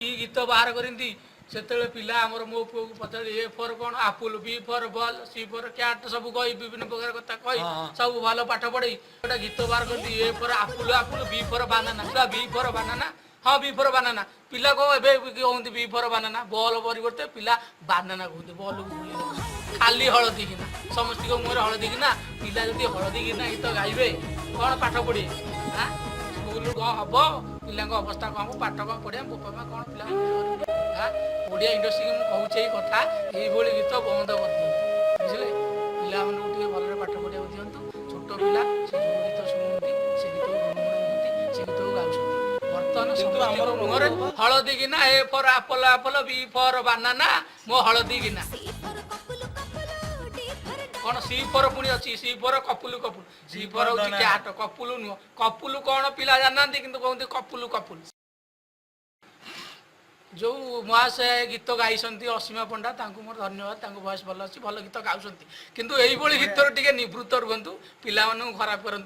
କି ଗୀତ ବାହାର କରନ୍ତି। ସେତେବେଳେ ପିଲା ଆମର, ମୋ ପୁଅକୁ ପଚାରି ଏ ଫର୍ କ'ଣ apple, B for ball, C for cat, ସବୁ କହି, ବିଭିନ୍ନ ପ୍ରକାର କଥା କହି, ହଁ, ହଁ। ସବୁ ଭଲ ପାଠ ପଢେଇ ଗୋଟେ ଗୀତ ବାହାର କରନ୍ତି, A for apple, apple, B for banana, B for banana. ହଁ, ବି ଫର୍ ବାନାନା। ପିଲା କଣ ଏବେ କହନ୍ତି ବି ଫର୍ ବାନାନା? ବଲ୍ ପରିବର୍ତ୍ତେ ପିଲା ବାନାନା କହନ୍ତି। ବଲକୁ ଭୁଲି ଖାଲି ହଳଦୀ କିନା, ସମସ୍ତଙ୍କ ମୁହଁରେ ହଳଦୀ କିନା। ପିଲା ଯଦି ହଳଦୀ କିନା ଗୀତ ଗାଇବେ, କ'ଣ ପାଠ ପଢିବେ? ଆଁ, ସ୍କୁଲରୁ କ'ଣ ହବ? ପିଲାଙ୍କ ଅବସ୍ଥା କ'ଣ ହବ? ପାଠ କ'ଣ ପଢିବା? ବୋପା ମା, କ'ଣ ପିଲା? ଆଁ, ଓଡ଼ିଆ ଇଣ୍ଡଷ୍ଟ୍ରିକି ମୁଁ କହୁଛି ଏଇ କଥା, ଏଇଭଳି ଗୀତ ବନ୍ଦ କରିଦିଅନ୍ତୁ, ବୁଝିଲେ? ପିଲାମାନଙ୍କୁ ଟିକେ ଭଲରେ ପାଠ ପଢିବାକୁ ଦିଅନ୍ତୁ। ଛୋଟ ପିଲା ସେ ଯୋଉ ଗୀତ ଶୁଣନ୍ତି, ସେ ଗୀତକୁ ଗୁଣୁଗୁଣାଉଛନ୍ତି, ସେ ଗୀତକୁ ଗାଉଛନ୍ତି। ବର୍ତ୍ତମାନ କିନ୍ତୁ ଆମର ସମସ୍ତଙ୍କ ମୁହଁରେ ହଳଦୀ ଗିନା। A for apple, apple, B for banana, ମୋ ହଳଦୀ ଗିନା। କଣ ସି ଫର ପୁଣି ଅଛି, ସି ଫର କପୁଲୁ, କପୁଲ। ସି ଫର ହଉଛି କ୍ୟାଟ, କପୁଲୁ ନୁହଁ। କପୁଲୁ କଣ ପିଲା ଜାଣିନାହାନ୍ତି, କିନ୍ତୁ କହନ୍ତି କପୁଲୁ, କପୁଲୁ। ଯୋଉ ମହାଶୟ ଗୀତ ଗାଇଛନ୍ତି, ଅସୀମା ପଣ୍ଡା, ତାଙ୍କୁ ମୋର ଧନ୍ୟବାଦ। ତାଙ୍କ ଭଏସ ଭଲ ଅଛି, ଭଲ ଗୀତ ଗାଉଛନ୍ତି। କିନ୍ତୁ ଏଇଭଳି ଗୀତରୁ ଟିକେ ନିବୃତ୍ତ ରୁହନ୍ତୁ, ପିଲାମାନଙ୍କୁ ଖରାପ କରନ୍ତୁ।